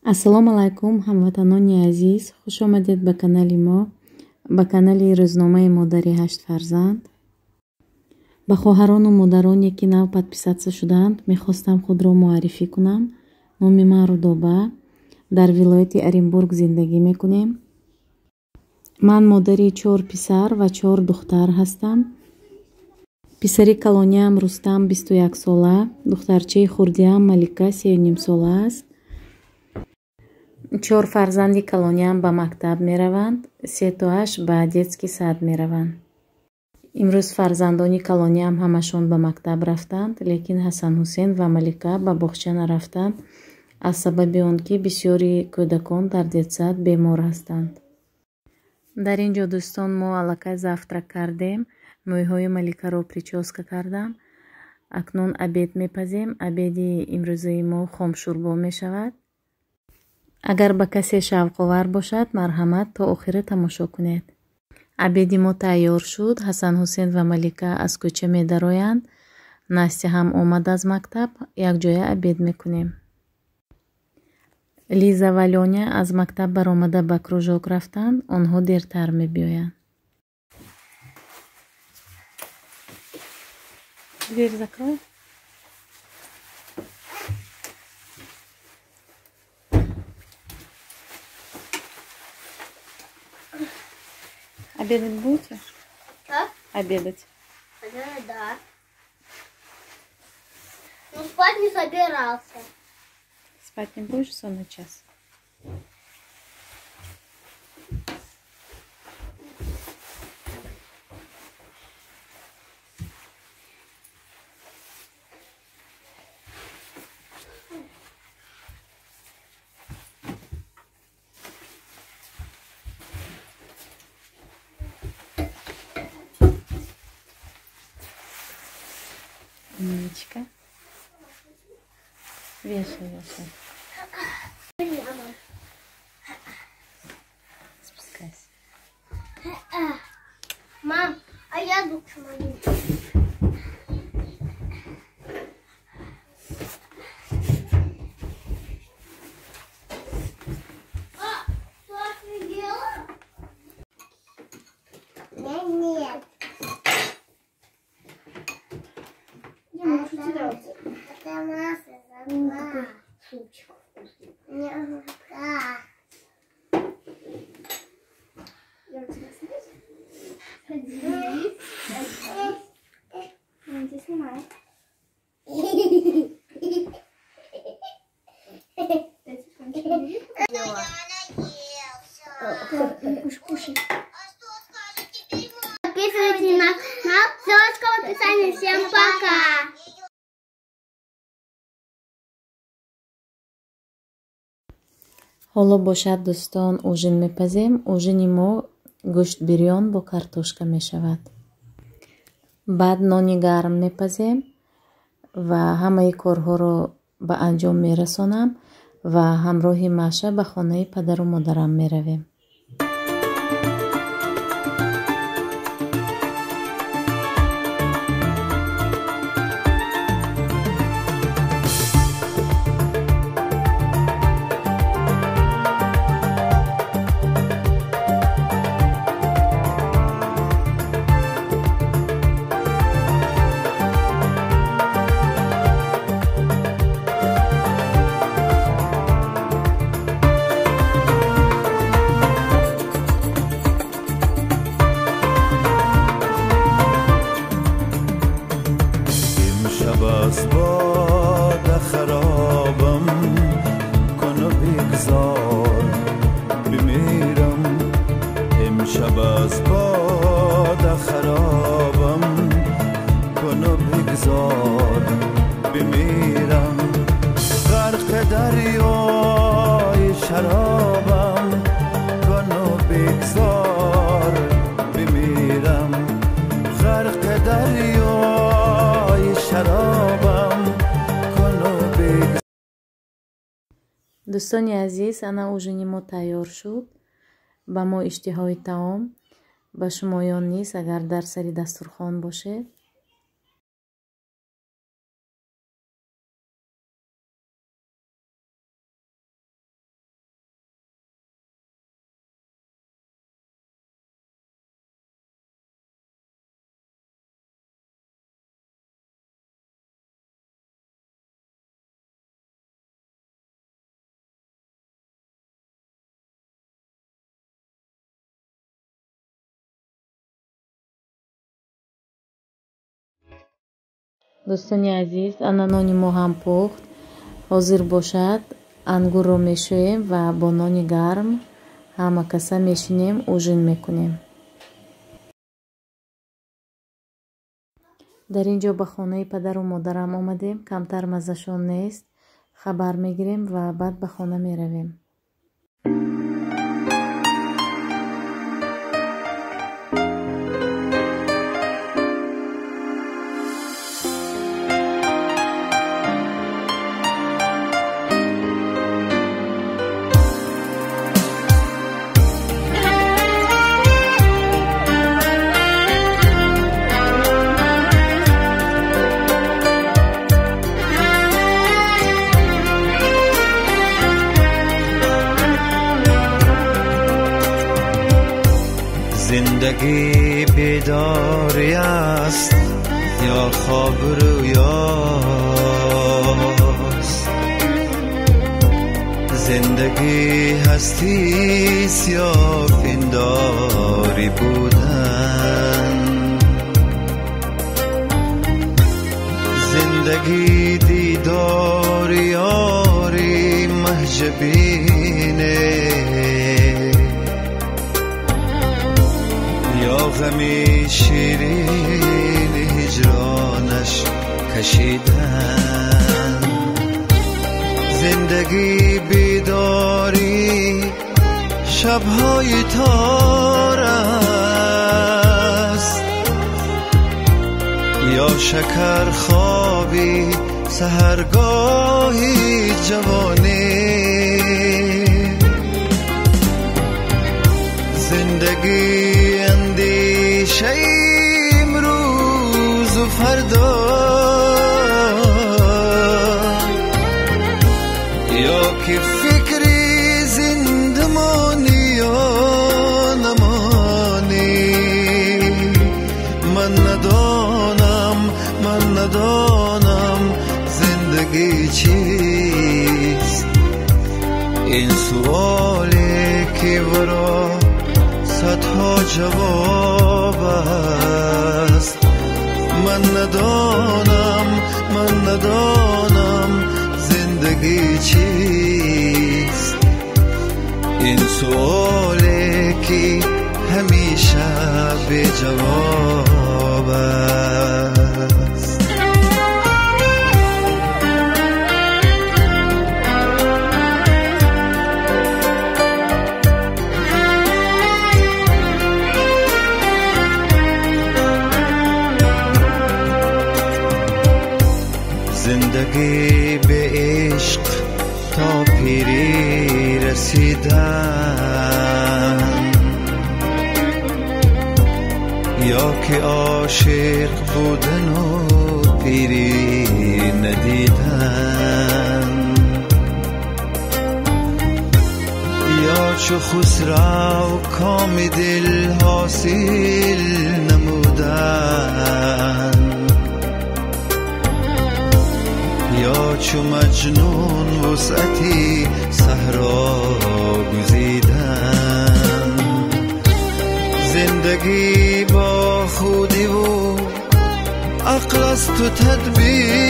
Ассалому алайкум, ҳамватанони азиз, хуш омадед ба канали мо, ба канали рӯзномаи модари ҳашт фарзанд. Ба хоҳарону модароне, ки нав подписаться шудаанд, мехостам худро муаррифӣ кунам. Номи ман Рудоба, дар вилояти Оренбург зиндагӣ мекунем. Ман модари 4 писар ва 4 духтар ҳастам. Писари калониам Рустам 21 сола, духтарчаи хурдиам Малика 3,5 сола аст. 4 фарзанди калониам ба мактаб мераванд, 3 тоаш ба детский сад мераванд. Имрӯз фарзандони калониам ҳамашон ба мактаб рафтанд, лекин Ҳасанҳусен ва Малика ба боғча нарафтанд аз сабаби он ки бисёри кӯдакон дар детсад бемор ҳастанд. Дар ин ҷо, дӯстон, мо аллакай завтрак кардем, мӯйҳои Маликаро причёска кардам. Акнун обед мепазем. Обеди имрӯзаи мо хомшӯрбо мешавад. Агар ба касе шавқовар бошад, марҳамат то охира тамошо кунед. Обеди мо тайёр шуд. Ҳасанҳусен ва Малика аз кӯча медароянд. Настя ҳам омад аз мактаб, якҷоя обед мекунем. Лиза ва Лёня аз мактаб баромада ба кружок рафтанд, онҳо дертар мебиёянд. Дверь закрой. Обедать будете? А? Обедать. Да. Ну, спать не собирался. Спать не будешь в сонный час? Умничка. Вешай, вешай. Спускайся. Мам, а я лучше могу. А, что офигела? Нет. Это масло забыла. Супчик вкусный. Я у тебя садись? Садись. Мама тебя снимает. Кушай, кушай. Подписывайтесь на канал. Ссылочка в описании. Всем пока! Ҳоло бошад, дӯстон, ужин мепазем. Ужини мо гӯшт бирён бо картошка мешавад. Баъд нони гарм мепазем ва ҳамаи корҳоро ба анҷом мерасонам ва ҳамроҳи Маша ба хонаи падару модарам меравем. از باد خرابم کن و بگذار بمیرم، امشب از باد خرابم کن و بگذار بمیرم، غرق دریای شرابم کن و بگذار بمیرم، غرق دریای شرابم کن و بگذار. Дӯстони азиз, ана ужини мо тайёр шуд. Ба мо иштиҳои таом, ба шумоён низ, агар дар сари дастурхон бошед. Дӯстони азиз, ана нони мо ҳам пухт. Ҳозир бошад, ангурро мешӯем ва бо нони гарм ҳама каса мешинем, ужин мекунем. Дар ин ҷо ба хонаи падару модарам омадем. Камтар маззашон нест. Хабар мегирем ва баъд ба хона меравем. زندگی بیداری است یا خواب رویاست، زندگی هستیست یا پنداری بودن، زندگی دیدار یاری مهجبینه یا غمی شیرین هجرانش کشیدن، زندگی بیداری شبهای تار است یا شکر خوابی سحرگاهی جوانی، زندگی اندیشه امروز و فردا یا که فکری زندمانی یا نمانی، من ندانم، من ندانم زندگی چیست، این سوالی که ورا صدها جواب است، من ندانم، من ندانم زندگی چیست، این سوالی که همیشه بی جواب است. زندگی به عشق تا پیری رسیدن یا که عاشق بودن و پیری ندیدن، یا چو خسرو کام دل حاصل نمودن، یا چو مجنون وسعتی صحرا گزیدن، زندگی با خودی و عقل است و تدبیر،